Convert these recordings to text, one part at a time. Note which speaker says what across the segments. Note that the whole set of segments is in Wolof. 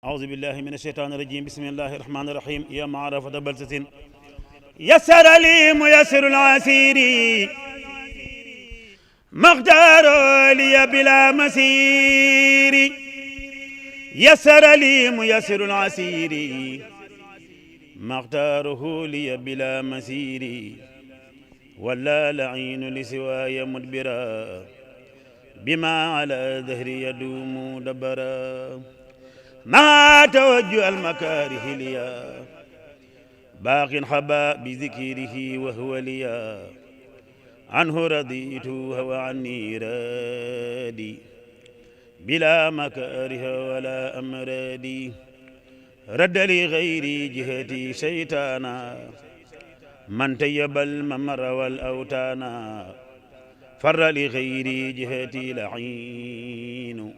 Speaker 1: أعوذ بالله من الشيطان الرجيم بسم الله الرحمن الرحيم يا معرفة بلسة يسر لي ميسر العسير مقدار لي بلا مسير يسر لي ميسر العسير مقداره لي بلا مسير ولا لعين لسواي مدبرا بما على ظهري يدوم دبرا ما توجه المكاره ليا باق حبا بذكره وهو ليا عنه رضيت هو عني رادي بلا مكاره ولا أمرادي رد لغيري جهتي شيطانا من تيب الممر والأوتانا فر لغيري جهتي لعين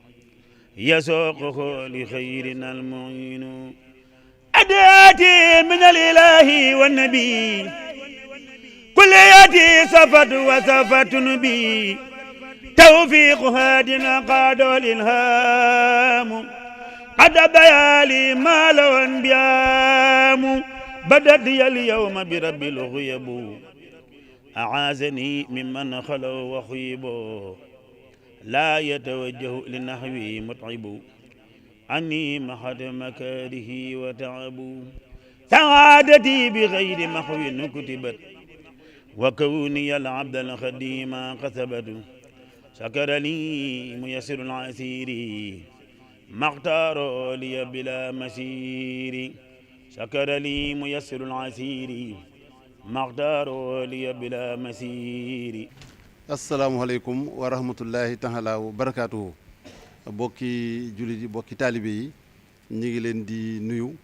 Speaker 1: يسوقه لخيرنا المعين أداتي من الإله والنبي كل ياتي صفت وصفت نبي توفيق هادنا قاد الإلهام قد بيالي ما لو انبيام بدت اليوم برب الغيب أعاذني ممن خلوا وخيبوا لا يتوجه للنحو متعب عني محد مكاره وتعب سعادتي بغير محو كتبت وكوني العبد الخديم كسبت شكر لي ميسر العسير ما اختار لي بلا مسير شكر لي ميسر العسير ما اختار لي بلا مسير.
Speaker 2: asalaamaaleykum wa rahmatullahi taala wa barakaatuhu. bokki jullit yi bokki taalibe yi ñu ngi leen di nuyu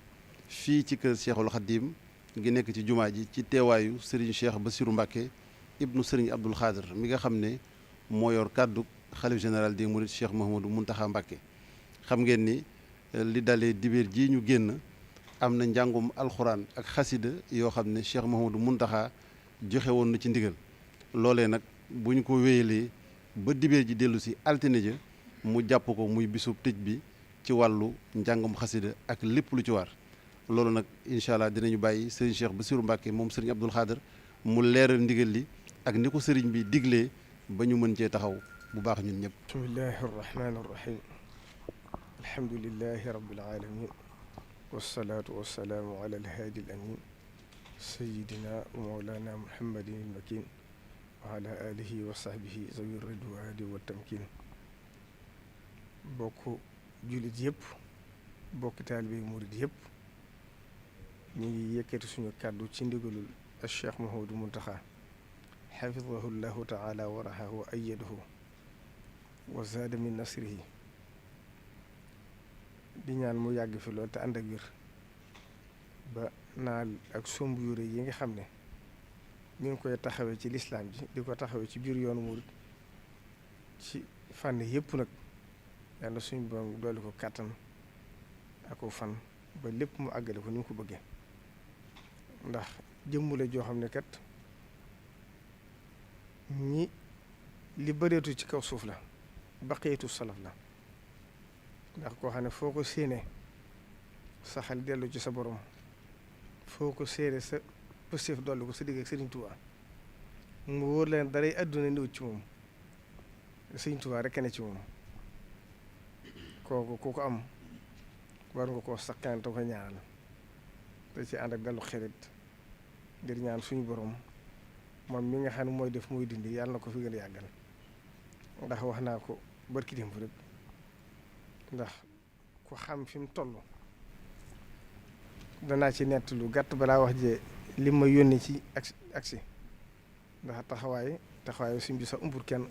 Speaker 2: fii ci kër Cheikhul Khadim ngi nekk ci jumaa ji ci teewaayu Serigne Cheikh Bassirou Mbacké ibnu Serigne Abdoul Khadir mi nga xam ne moo yor kàddu xalif général des mourides Cheikh Mouhamadou Mountakha Mbacké. xam ngeen ni li dalee dibéer ji ñu génn am na njàngum alxuraan ak xasida yoo xam ne Cheikh Mouhamadou Mountakha joxe woon na ci ndigal loolee nag bu ñu ko wéyalee ba dibéer ji dellu si altine ja mu jàpp ko muy bisub tëj bi ci wàllu njàngum xasida ak lépp lu ci war loolu nag incha allah dinañu bàyyi sëriñ Cheikh Bassirou Mbacké moom sëriñ Abdoul Khadir mu leeral ndigal li ak ni ko sëriñ bi diglee ba ñu mën cee taxaw bu baax ñun ñëpp.
Speaker 3: bismillahi rahmaani rahim alhamdulillahi rabbil alamin wassalaatu wassalaamu ala alhaadi al amin sayidina wa mawlana muhammadin al makin wa ala alihi wa sahbihi zawi ridwaani wa tamkin bokk jullit yëpp bokk taalibe murid yëpp ñu ngi yëkkati suñu kàddu ci ndigalul al cheikh Mouhamadou Mountakha xafidahu llahu taala wa rahahu wa ayyadahu wa zaada min nasrihi di ñaan mu yàgg fi lool te ànd ak wér ba naal ak somb yu rëy yi nga xam ne ñu ngi koy taxawee ci lislaam ji di ko taxawee ci biir yoonu murid ci fànn yëpp nag yàlla suñu borom dolli ko kàttan ak ko fan ba lépp mu àggale ko ni mu ko bëggee ndax jëmm la joo xam ne kat ñi li bëreetu ci kaw suuf la baqiyatu salaf la ndax koo xam ne foo ko séenee sa xel dellu ci sa borom foo ko séenee sa positif dolli ko sa digg ak Sëriñ Tuubaa mu wóor leen daray àdduna néew ci moom Sëriñ Tuubaa rekk ne ci moom kooku ku ko am war nga koo sakkan te ko ñaanal te ci ànd ak dalu xerit ngir ñaan suñu borom moom mi nga xam ne mooy def mooy dindi yàlla na ko fi gën a yàggal ndax wax naa ko barki démb rek ndax ku xam fi mu toll danaa ci nett lu gàtt balaa wax jee li ma yónni ci agsi ndax taxawaayu suñ bi sax umpur kenn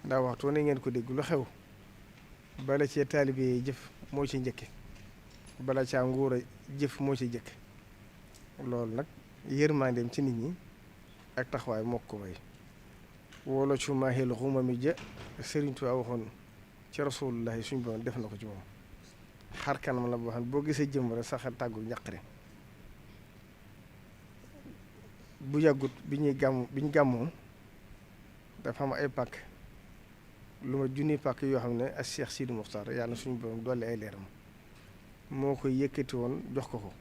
Speaker 3: ndax waxtu ne ngeen ko dégg lu xew bala cee taalibe yi jëf moo ci njëkke bala caa nguur a jëf moo ci jëkk loolu nag yërmandeem ci nit ñi ak taxawaay moo ko may wolo cu maahil xuma mi ja Sëriñ Tuubaa waxoon ci rasulullahi suñ borom def na ko ci moom xar kanam la boo xam ne boo gisee jëm rek sax tàggu ñaqare bu yàggut bi ñu gàmmoo dafa am ay pàkk lu ma junni pàkk yoo xam ne ak Cheikh Sidi Mokhtar yàlla na suñu borom dolli ay leeram moo koy yëkkati woon jox ko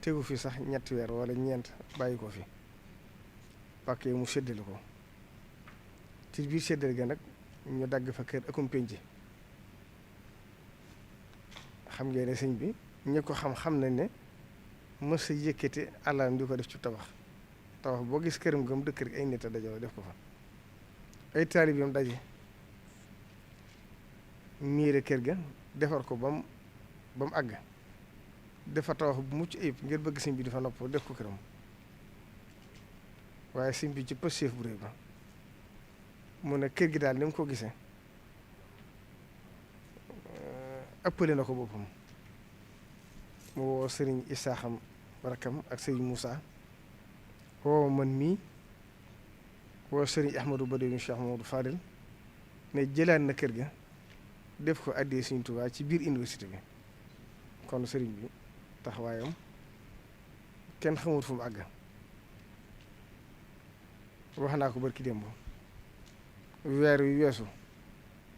Speaker 3: tegu fi sax ñetti weer wala ñeent bàyyi ko fi pàkk yi mu séddale ko ci biir séddale ga nag ñu dagg fa kër akum penc xam ngeen ne sëñ bi ñi ko xam nañ ne mës a yëkkati alalam di ko def ci tabax boo gis këram gëm dëkk rek ay nit a dajaloo def ko fa ay taalibeem daje miire kër ga defar ko ba mu àgg dafa tabax bu mucc ayib ngir bëgg sëñ bi dafa nopp def ko këram waaye sëñ bi ci pëstéef bu réy ba mu ne kër gi daal ni mu ko gisee ëppale na ko boppam mu woo sëriñ Isaaxam rakkam ak sëriñ Moussa woo man mii woo sëriñ Ahmadou Badou Cheikh Mamadou Fadil ne jëlaat na kër ga def ko addee Sëriñ Tuubaa ci biir université bi kon sëriñ bi taxawaayam kenn xamut fu mu àgg wax naa ko barki démb weer wi weesu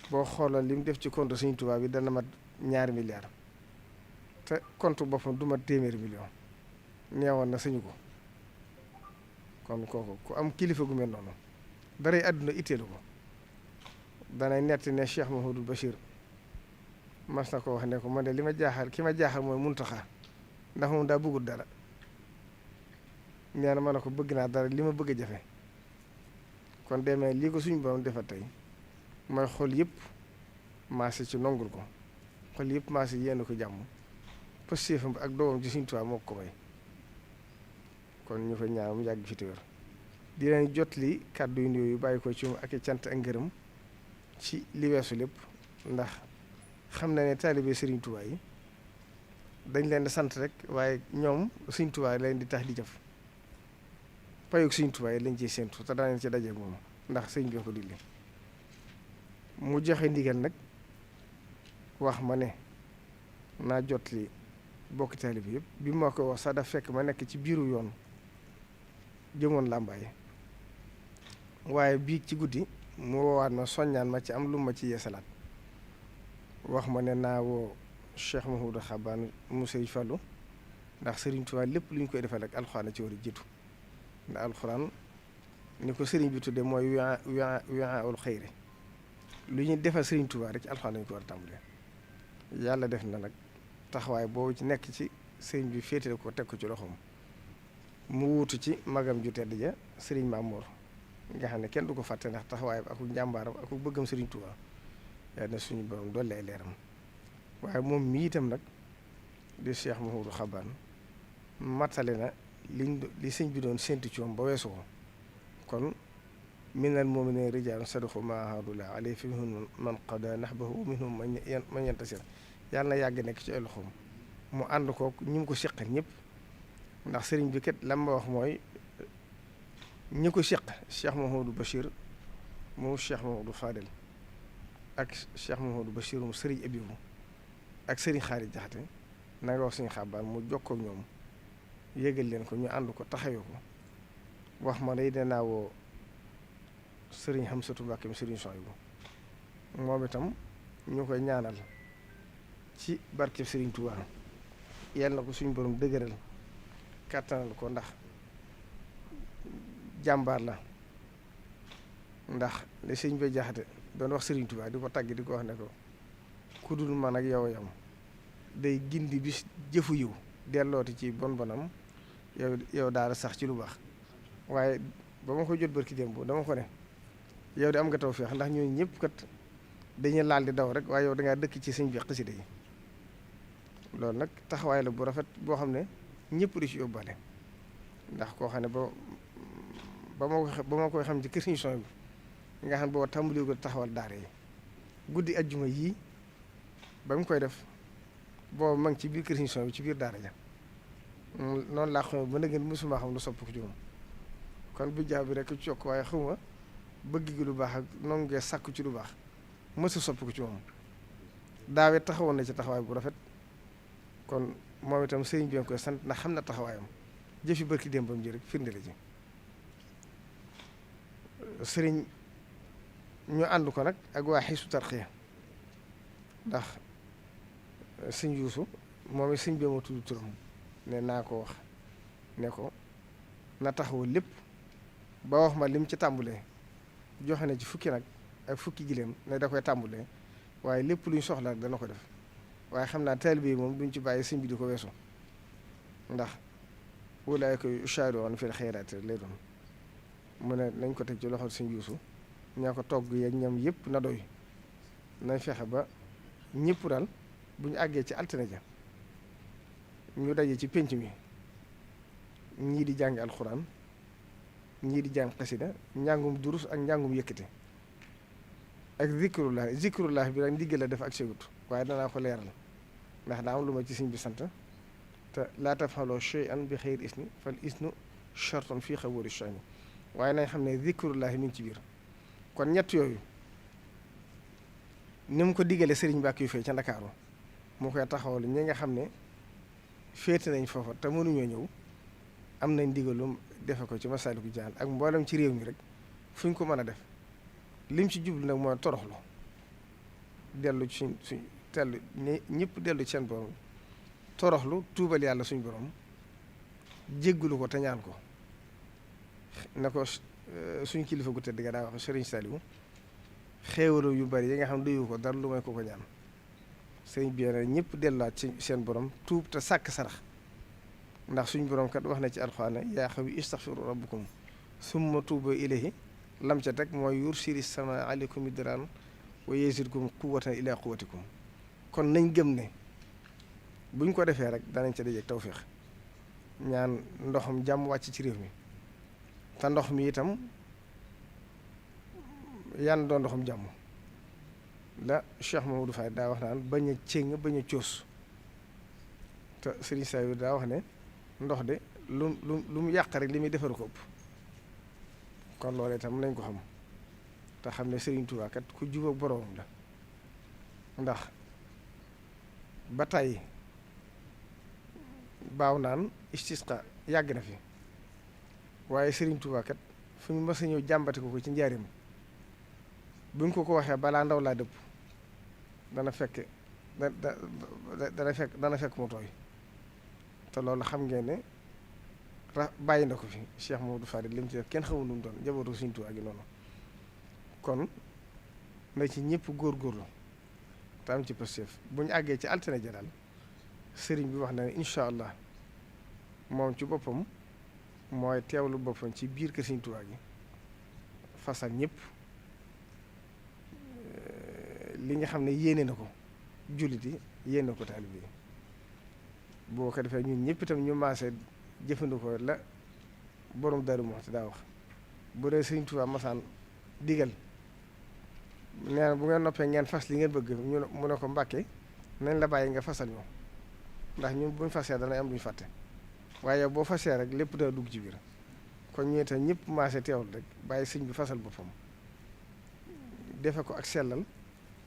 Speaker 3: boo xooloon li mu def ci compte Sëriñ Tuubaa bi dana mat 2 milliards te compte boppam du mat 1 million neewoon na sañu ko kon kooku ku am kilifa gu mel noonu daray àdduna itteelu ko danay nett ne Cheikh Mahamadou Bachir mas na ko wax ne ko man de li ma jaaxal ki ma jaaxal mooy Muntaxa ndax moom daa bëggul dara nee na ma ne ko bëgg naa dara li ma bëgg a jafe kon demee lii ko suñu borom defal tey mooy xol yëpp maase ci nongul ko xol yëpp maase yéen ko jàmm pëstéefam ak doomam ci Sëriñ Tuubaa moo ko may kon ñu ko ñaan mu yàgg fi te wér di leen jot li kàddu yu nuyoo yu bàyyi ko ci moom ak cant ak ngërëm ci li weesu lépp ndax xam na ne taalibe Sëriñ Tuubaa yi dañ leen di sant rek waaye ñoom Sëriñ Tuubaa leen di tax di jëf payug Sëriñ Tuubaa yi lañ ciy séentu te danañ ci daje moom ndax sëñ bi ko digli mu joxe ndigal nag wax ma ne naa jot li bokki taalibe yëpp bi ma ko wax sax daf fekk ma nekk ci biiru yoon jëmoon làmbaay waaye bii ci guddi mu woowaat ma soññaan ma ci am lu ma ci yeesalaat wax ma ne naa woo Cheikh Mahoudou Xabaan mu Sëriñ Fallu ndax Sëriñ Tuubaa lépp lu ñu koy defal rek alxuraan ci war a jiitu ndax alxuraan ni ko sëriñ bi tudde mooy wi'aa'ul xayri lu ñuy defal Sëriñ Tuubaa rek alxuraan lañu ko war a tàmbalee yàlla def na nag taxawaay boobu ci nekk ci sëriñ bi féetale ko teg ko ci loxoom mu wuutu ci magam ju tedd ja sëriñ Mamour nga xam ne kenn du ko fàtte ndax taxawaayam ak njàmbaaram ak bëggam Sëriñ Tuubaa yàlla na suñu borom dolli ay leeram waaye moom mii itam nag di Cheikh Mahoudou Xabaan matale na li sëñ bi doon séntu ci moom ba weesu ko kon minal mu'miniina rijaalun sadaqu maa aahadu llaaha alayhi fa minhum man qadaa nahbahu wa minhum man yantasir yàlla na yàgg nekk ci ay loxoom mu ànd kook ñi mu ko seqal ñëpp ndax sëriñ bi kat lam ma wax mooy ñi ko seq Cheikh Mahamadou Bachir moom Cheikh Mahamadou Fadel ak Cheikh Mahamadou Bachir mu sëriñ Abibu ak sëriñ Xaari Jaxate na nga wax suñu xabaar mu jokkoo ak ñoom yégal leen ko ñu ànd ko taxawee ko wax ma day danaa woo sëriñ Xamsatu Mbàkke mi sëriñ Sohaybu moom itam ñu koy ñaanal ci barkeb Sëriñ Tuubaa yàlla na ko suñu borom dëgëral kàttanal ko ndax jàmbaar la ndax li sëñ bay jaxate doon wax Sëriñ Tuubaa di ko tàgg di ko wax ne ko ku dul man ak yow yam day gindi bis jëfu yiw dellooti ci bon bonam yow daal sax ci lu baax waaye ba ma ko jot barki démb dama ko ne yow di am nga tawfeex ndax ñooñu ñëpp kat dañuy laal di daw rek waaye yow dangaa dëkk ci sëñ bi xasida yi loolu nag taxawaay la bu rafet boo xam ne ñëpp di ci yóbbaale ndax koo xam ne ba ma koy xam ci kër Sëriñ Sohaybu bi nga xam ne boo tàmbali ko taxawal daara yi guddi ajjuma yii ba mu koy def boo ma ngi ci biir kër Sëriñ Sohaybu bi ci biir daara ja noonu laa xam ba na ngeen mosuma xam lu sopp ko ci moom kon bu jaaw bi rek ci yokk waaye xawma bëgg gi lu baax ak noonu ngee sàkku ci lu baax mësu sopp ko ci moom daawee taxawoon na ci taxawaay bu rafet kon moom itam sëriñ bi nga koy sant ndax xam na taxawaayam jëfi barki démbam ji rek firnde la ji sëriñ ñu ànd ko nag ak waa Hizbut Tarqiyyah ndax sëñ Yuusu moom it sëñ bi ma tudd turam ne naa ko wax ne ko na taxawu lépp ba wax ma lim ci tàmbulee joxe na ci fukki nag ak fukki gileem ne da koy tàmbulee waaye lépp luñ soxla dana ko def waaye xam naa taalibe yi moom duñ ci bàyyi sëñ bi di ko weesu ndax ulaa'ika yushaari'uuna fil xayraati lay doon mu ne nañ ko teg ci loxo sëñ Yuusu ñaa ko togg yeeg ñam yëpp na doy nañ fexe ba ñëpp daal bu ñu àggee ci altine ja ñu daje ci pénc mi ñii di jàng alxuraan ñii di jàng xasida njàngum durus ak njàngum yëkkate ak zikrullah bi nag ndigal la def ak segut waaye danaa ko leeral ndax daa am lu ma ci sëñ bi sant te laa tafaloo shay'an bi xayri isni fal isnu shartun fii xaboori shayni waaye nañ xam ne zikrullah mi ngi ci biir kon ñett yooyu ni mu ko diggalee sëriñ Mbàkke yu fay ca Ndakaaru mu koy taxawal ñi nga xam ne féete nañ foofa te mënuñoo ñëw am nañ ndigalum defe ko ci Masaalikul Jinaan ak mboolem ci réew mi rek fu ñu ko mën a def lim ci jublu nag mooy toroxlu dellu ci suñ tellu ñëpp dellu ci seen borom toroxlu tuubal yàlla suñ borom jéggulu ko te ñaan ko na ko suñ kilifa gu tëdd ga daa wax Sëriñ Saliou xéewalu yu bari yi nga xam ne duyu ko dara lu may ko ko ñaan sëriñ bi ne ñëpp delluwaat ci seen borom tuub te sàkk sarax ndax suñ borom kat wax na ci alxuraan yaa xawmi istaxfiru rabbakum summa tuubu ilayhi lam ca teg mooy yursili sama aleykum midraaran wa yazidkum quwwatan ila quwwatikum kon nañ gëm ne buñ ko defee rek danañ ca dajeek tawféex ñaan ndoxam jàmm wàcc ci réew mi te ndox mi itam yan doon ndoxam jàmm la Cheikh Mamadou Faye daa wax naan bañ a céng bañ a coos te Serigne Saliou daa wax ne ndox de lu mu yàq rek li muy defaru ko ëpp kon loolu itam nañ ko xam te xam ne Serigne Touba kat ku jubóog boroomam la ndax ba tey baaw naan istisqa yàgg na fi waaye Serigne Touba kat fu ñu mës a ñëw jàmbate ko ci njaarim buñ ko waxee balaa ndaw laa dëpp dana fekk dana fekk mu tooy te loolu xam ngeen ne bàyyi na ko fi Cheikh Mamadou Fadil li mu ci def kenn xamul nu mu doon njabootu Serigne Touba gi noonu kon na ci ñëpp góorgóorlu te am ci pësteef bu ñu àggee ci altine ja daal sëriñ bi wax na ne incha allah moom ci boppam mooy teewlu boppam ci biir kër Serigne Touba gi fasal ñëpp li nga xam ne yéene na ko jullit yi yéene na ko taalibe yi boo ko defee ñun ñëpp itam ñu maase jëfandikoo la borom Daaru Muxti daa wax bu dee Serigne Touba masaan digal nee na bu ngeen noppee ngeen fas li ngeen bëgg mu ne ko Mbàkke nañ la bàyyi nga fasal ñu ndax ñun buñ fasee dana am duñ fàtte waaye boo fasee rek lépp dana dugg ci biir kon ñu itam ñëpp maase teewul rek bàyyi sëñ bi fasal boppam defe ko ak sellal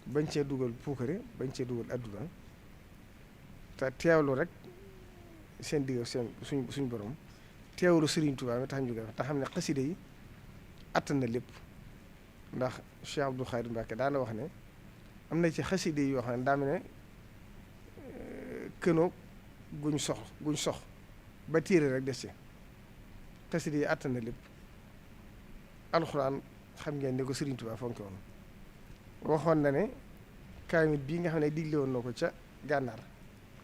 Speaker 3: bañ cee dugal puukare bañ cee dugal adduna te teewlu rek seen digg seen suñ borom teewlu Serigne Touba mi tax ñu koy te xam ne xaside yi attan na lépp ndax Cheikh Abdou Khadir Mbacke daana wax ne am na ci xaside yi yoo xam ne daa mel ne kënoo guñ sox ba téere rek des ci xaside yi attan na lépp alxuraan xam ngeen ne ko Serigne Touba fonke woon waxoon na ne kaamit bii nga xam ne digle woon na ko ca gànnaar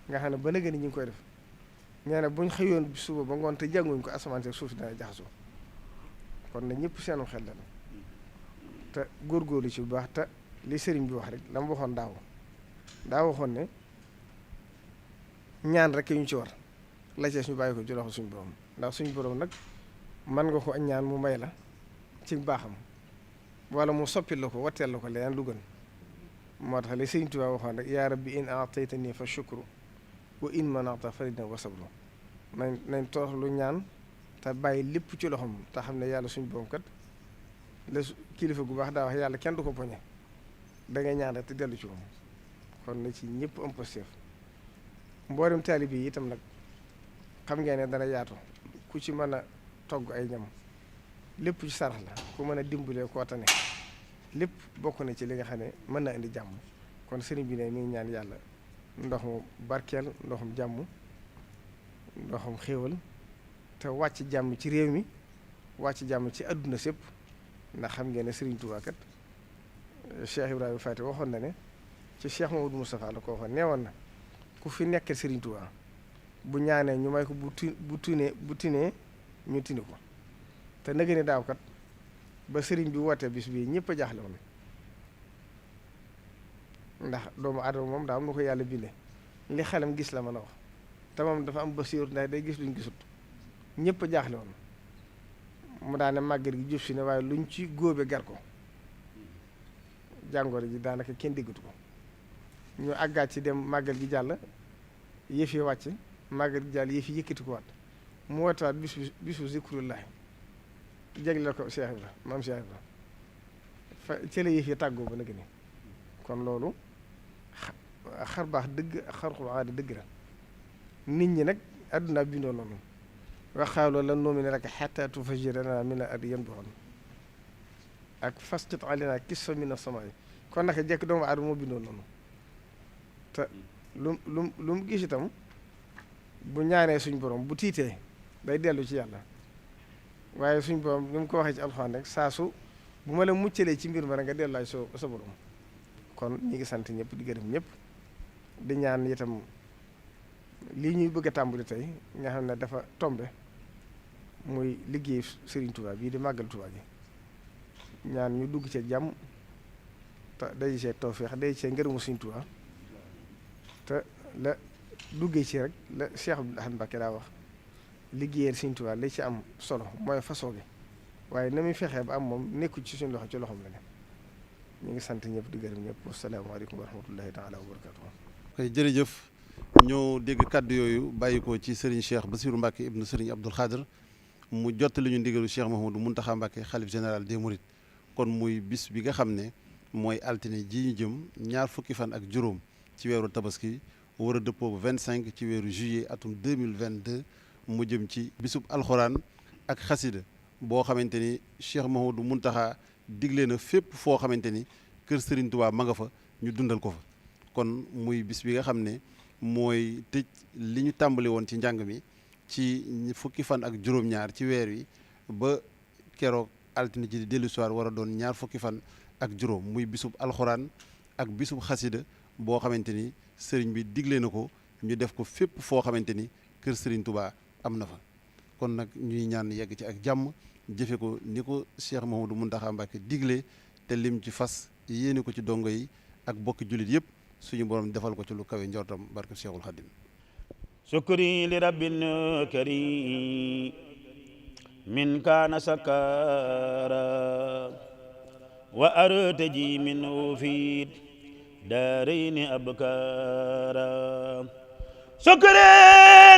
Speaker 3: nga xam ne ba nëgë ni ñu ngi koy def nee na buñ xëyoon suba ba ngoon te jànguñ ko asamaan si suuf si dana jaxasoo kon na ñëpp seenu xel la te góorgóorlu ci bu baax te li sëriñ bi wax rek la mu waxoon daa waxoon ne ñaan rek ñu ci war la ci ñu bàyyi ko ci loxo suñu borom ndax suñu borom nag mën nga ko ak ñaan mu may la ci baaxam wala mu soppil la ko watteel la ko leneen lu gën moo tax li sëriñ Tuubaa waxoon rek yaa rabbi in a'taytani fa shukru wa in mana'ta fa riddan wa sabru nañ torox lu ñaan te bàyyi lépp ci loxoom te xam ne yàlla suñu borom kat la kilifa gu baax daa wax yàlla kenn du ko poñe da ngay ñaan rek te dellu ci moom kon na ci ñëpp am positif mboolem taalibe yi itam nag xam ngeen ne dana yaatu ku ci mën a togg ay ñam lépp ci sarax la ku mën a dimbalee koo tane lépp bokk na ci li nga xam ne mën na indi jàmm kon sëriñ bi ne mi ngi ñaan yàlla ndoxum barkeel ndoxum jàmm ndoxum xéewal te wàcc jàmm ci réew mi wàcc jàmm ci àdduna sépp ndax xam ngeen ne Serigne Touba kat Cheikh Ibrahima Fati waxoon na ne ci Cheikh Mamadou Moustapha la ko waxoon neewoon na ku fi nekkee Serigne Touba bu ñaanee ñu may ko bu tinee ñu tini ko te nag ni daaw kat ba Serigne bi wootee bis bii ñëpp a jaaxle woon ndax doomu aadama moom daa am na ko yàlla bindee li xelam gis la mën a wax te moom dafa am basiir ndax day gis luñ gisut ñëpp a jaaxle woon mu daane màggal gi jub si ne waaye luñ ci góobe gar ko jàngoro ji daanaka kenn déggatu ko ñu àggaat ci dem màggal gi jàll yëf yi wàcc màggal gi jàll yëf yi yëkkati ko waat mu wootewaat bisu zikrullahi jagleel ko Cheikh Ibra maam Cheikh Ibra fa ci la yëf yi tàggoo ba nag ni kon loolu xar baax dëgg xarxul aada dëgg la nit ñi nag àdduna bindoo noonu waxaaloo lan nu'mina laka hattaa tufajjira lanaa mina al-ardi yanbu'an ak fasqit alaynaa kisfan mina as-samaa'i kon naka jekk doomu aadama moo bindoo noonu te lu mu gis itam bu ñaanee suñ borom bu tiitee day dellu ci yàlla waaye suñ borom ni mu ko waxee ci alxuraan rek saa su bu ma la muccalee ci mbir ma rek nga delluwaay sa borom kon ñi ngi sant ñëpp di gërëm ñëpp di ñaan itam lii ñuy bëgg a tàmbali tey nga xam ne dafa tombe muy liggéey Serigne Touba bii di màggal Touba gi ñaan ñu dugg ci jàmm te day see tawfeex day see ngërëmu Serigne Touba te la duggee ci rek la Cheikh Abdoul Ahad Mbacké daa wax liggéeyal Serigne Touba li ci am solo mooy façon gi waaye na muy fexee ba am moom nekku ci suñu loxo ci loxoom la ne ñu ngi sant ñëpp di gërëm ñëpp wasalaamaaleykum wa rahmatullahi taala wa barakatuh.
Speaker 2: kay jërëjëf ñoo dégg kàddu yooyu bàyyi ko ci Serigne Cheikh Bassirou Mbacké ibnu Serigne Abdoul Khadr mu jottali ñu ndigalu Cheikh Mouhamadou Mountakha Mbacké xalif général des Mourides kon muy bis bi nga xam ne mooy altine ji ñu jëm ñaar fukki fan ak juróom ci weeru tabaski war a dëppoo 25 ci weeru juillet atum 2022 mu jëm ci bisub alxuraan ak xasida boo xamante ni Cheikh Mouhamadou Mountakha digle na fépp foo xamante ni kër Serigne Touba ma nga fa ñu dundal ko fa kon muy bis bi nga xam ne mooy tëj li ñu tàmbali woon ci njàng mi ci fukki fan ak juróom-ñaar ci weer wi ba keroog altine ji di dellu soir war a doon ñaar fukki fan ak juróom muy bisub alxuraan ak bisub xasida boo xamante ni sëriñ bi digle na ko ñu def ko fépp foo xamante ni kër Serigne Touba am na fa kon nag ñuy ñaan yegg ci ak jàmm jëfe ko ni ko Cheikh Mouhamadou Mountakha Mbacké digle te lim ci fas yéene ko ci dongo yi ak bokki jullit yëpp suñu borom defal ko ci lu kawe njortam barke Cheikhul Khadim
Speaker 1: sukri li rabbin karim min kaana sakara wa artaji minhu fi daarayni abkara sukri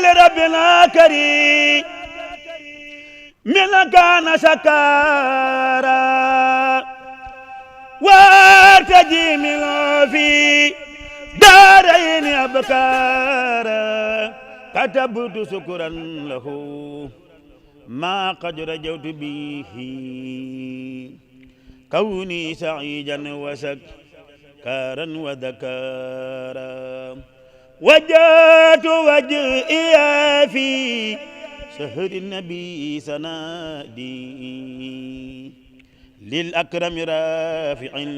Speaker 1: li rabbin karim min kaana sakara wa artaji minhu fi daarayni abkara katabtu sukran lahu ma qad rajawtu bihi kawni sa'idan wa sakaran wa dhakara wajjahtu wajhiya fi shahri nabi sanadi lil akrami rafi'in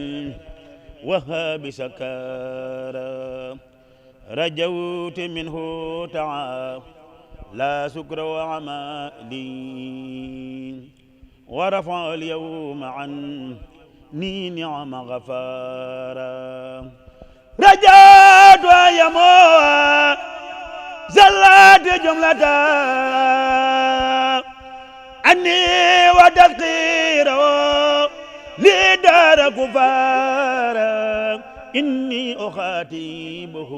Speaker 1: وهاب سكارا رجوت منه تعالى سكر وعمالي ورفع اليوم عني نعم غفارا رجوت يموت زلات جملة عني وتذكيره لدار كفارا إني أخاتبه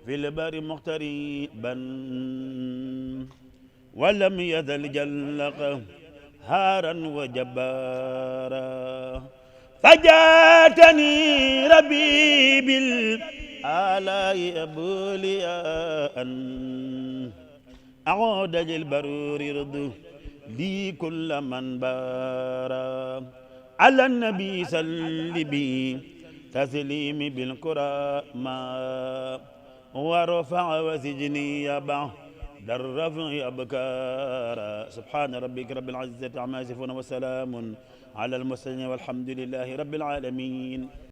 Speaker 1: في البر مغتربا ولم يزل جلق هارا وجبارا فجاتني ربي بالآلاء أبولياء أعود للبرور رضو لي كل من بارا على النبي صل بي تسليم بالكرامة ورفع وسجني بعد الرفع أبكارا سبحان ربك رب العزة عما يصفون وسلام على المرسلين والحمد لله رب العالمين